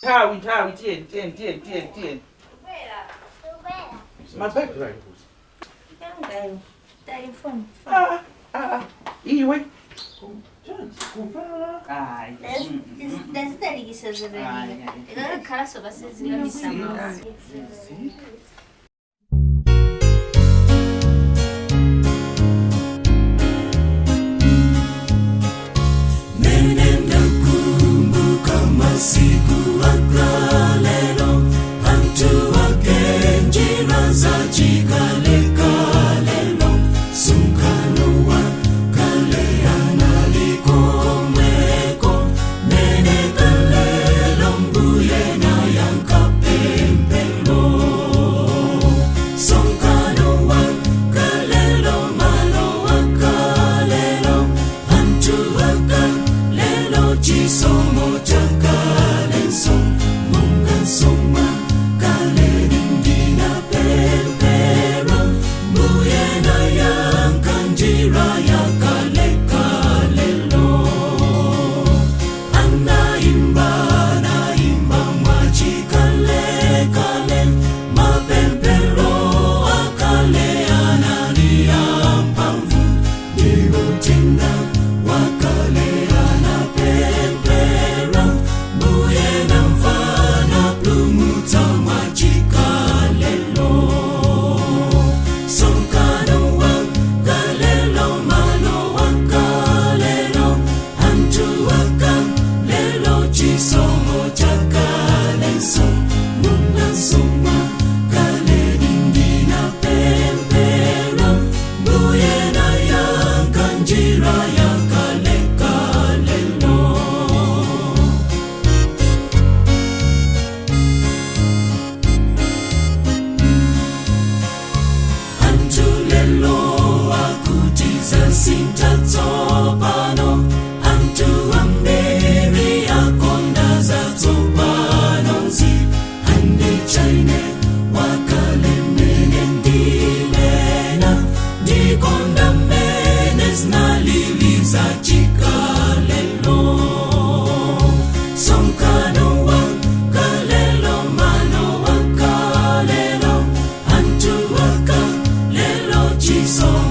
Nthawi, nthawi, tiyeni, tiyeni, tiyeni, tiyeni, tiyeni. Mabaibulo ali kuti? Ah, ah, ah. Iwe. Chonchi, kuvala. Ayi. Ndazitalikisa. Ayi, Zerelika. ayi. Ikakakhalanso pasizikamisamazi. Zizi. Nene ndakumbuka masiku akalelo, antu ake njira za chikalekalelo, sumkano wa kale analikomweko, nene kalelo mbuye na yankapempelo. Sonkano wa kalelo, malo wa kalelo, antu akalelo, chisomo cha kalenso, munga nsoma kalelindina pempero, mbuye na yankanjira ya kale kalelo. Anaimba, naimba mwachikalekale, mapempero akale analia mpamvu, ndiutenga wakale anapempera, mbuye na mfana plumutsa mwachikalelo. Sonkano wa kalelo, malo wa kalelo, antu wa kalelo, chisomo cha kalenso, munasoma kalelindina pempero, mbuye na yankanjira ya kale kalelo. Antu lelo akutiza sintatsopano, antu ambiri akonda zatsopano nzi, andichaine wakale mene ndilena, ndikonda mene zinaliliza chikalelo. Sonkano wa kalelo, mano wa kalelo, antu wa kalelo, chisomo.